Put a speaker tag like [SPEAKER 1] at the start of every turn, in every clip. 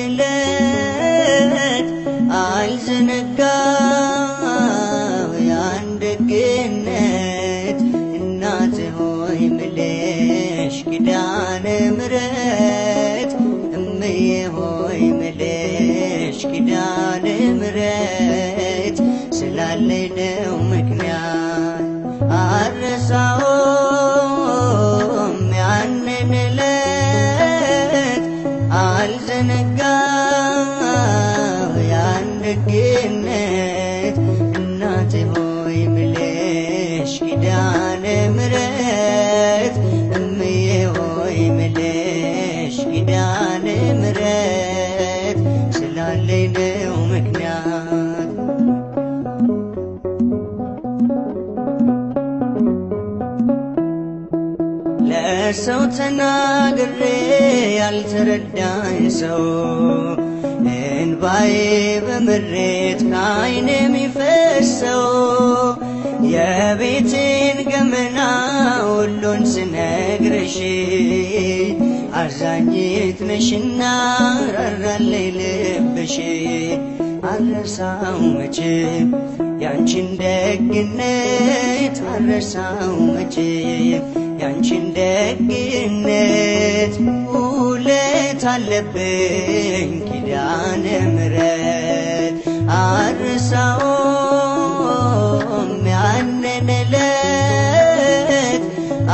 [SPEAKER 1] ዕለት አልዘነጋው ያን ደግነት። እናቴ ሆይ ምልሽ ኪዳነ ምሕረት፣ እምዬ ሆይ ምልሽ ኪዳነ ምሕረት፣ ስላለኝ ነው ምክንያት። አልረሳውም ያንን ዕለት፣ አልዘነጋው ያን ደግነት። እናቴ ሆይ ምልሽ ኪዳነ ምሕረት፣ እምዬ ሆይ ምልሽ ኪዳነ ምሕረት፣ ስላለኝ ነው ምክንያት። ለሰው ተናግሬ ያልተረዳኝ ሰው፣ እንባዬ በምሬት ከዓይኔ የሚፈሰው፣ የቤቴን ገመና ሁሉን ስነግርሽ፣ አዛኝት ነሽና ራራለይ ልብሽ። አልረሳው መቼም ያንቺን ደግነት፣ አልረሳው መቼም ያንቺን ደግነት። ውለት አለብኝ ኪዳነ ምሕረት። አልረሳውም ያንን ዕለት፣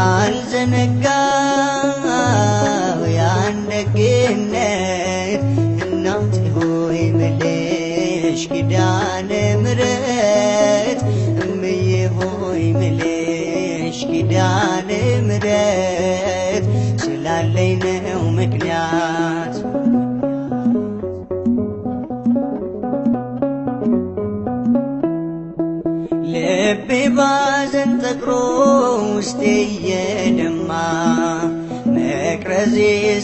[SPEAKER 1] አልዘነጋው ያን ደግነት። እናቴ ሆይ ምልሽ ኪዳነ ምሕረት፣ እምዬ ሆይ ምልሽ ኪዳነ ምሕረት፣ ስላለኝ ነው ምክንያት። ልቤ ባዘን ጠቅሮ ውስጤ እየደማ፣ መቅረዜ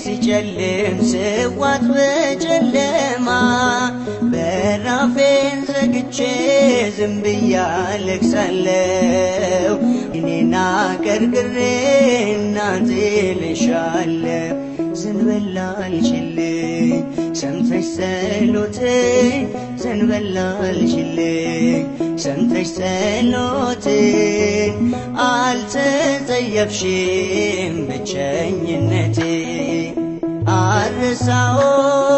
[SPEAKER 1] ሲጨልም ስዋጥ በጨለማ፣ በራፌን ዘግቼ ዝም ብዬ አለቅሳለሁ። እኔና ቀርቅሬ እናቴ ልሻለሁ። ዘንበል አልሽልኝ ሰምተሽ ጸሎቴን፣ ዘንበል አልሽልኝ ሰምተሽ ጸሎቴን፣ አልተጸየፍሽም ብቸኝነቴ።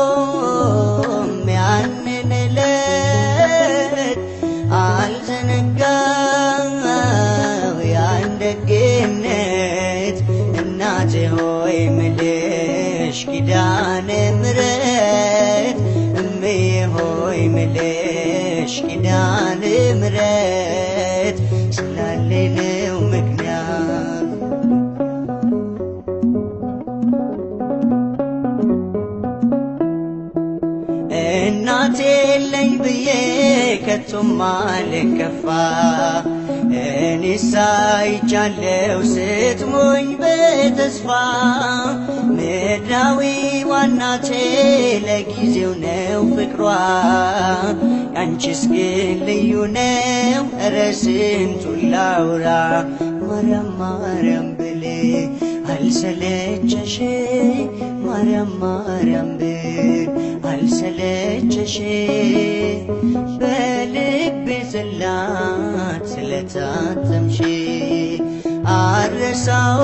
[SPEAKER 1] አልረሳውም ያንን ዕለት፣ አልዘነጋው ያን ደግነት። እናቴ ሆይ ምልሽ ኪዳነ ምሕረት፣ እምዬ ሆይ ምልሽ ኪዳነ ምሕረት፣ ስላለኝ ነው ምክንያት። እናቴ የለኝ ብዬ ከቶም አልከፋ፣ እኔስ አይቻለሁ ስትሞኝ በተስፋ። ምድራዊ ዋናቴ ለጊዜው ነው ፍቅሯ፣ ያንቺስ ግን ልዩ ነው፣ ኧረ ስንቱን ላውራ። ማርያም ማርያም ብል አልሰለቸሽ፣ ማርያም ማርያም ብል አልሰለቸሽ፣ በልቤ ጽላት ስለታተምሽ። አልረሳውም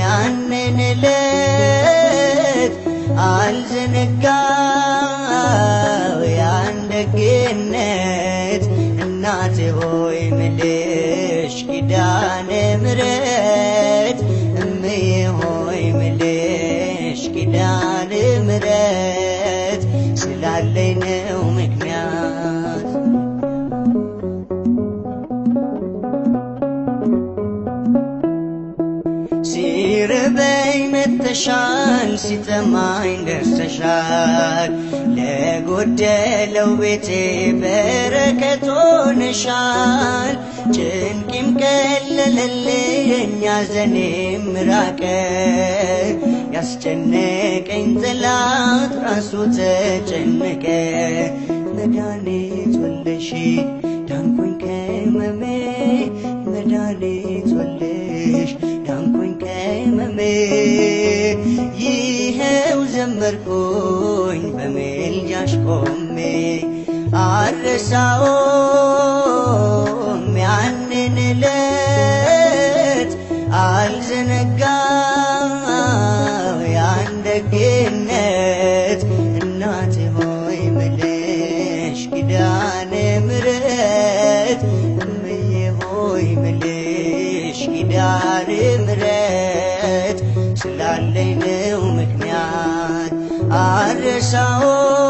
[SPEAKER 1] ያንን ዕለት፣ አልዘነጋው ያን ደግነት። እናቴ ሆይ ምልሽ ኪዳነ ምሕረት፣ እምዬ ሆይ ምልሽ ኪዳነ ምሕረት፣ ስላለኝ ነው ምክንያት። ሲርበኝ መተሻል፣ ሲጠማኝ ደርሰሻል፣ ለጎደለው ቤቴ በረከት ሆነሻል። ጭንቂም ቀለለልኝ ሐዘኔም ራቀ፣ ያስጨነቀኝ ጠላት ራሱ ተጨነቀ። መድኃኒት ወለሽ ዳንኩኝ ከሕመሜ፣ መድኃኒት ወለሽ ዳንኩኝ ከሕመሜ። ይኸው ዘመርኩኝ በምልጃሽ ቆሜ። አልረሳውም ያንን ዕለት፣ አልዘነጋው ያን ደግነት። እናቴ ሆይ ምልሽ ኪዳነ ምሕረት፣ እምዬ ሆይ ምልሽ ኪዳነ ምሕረት፣ ስላለኝ ነው ምክንያት። አልረሳውም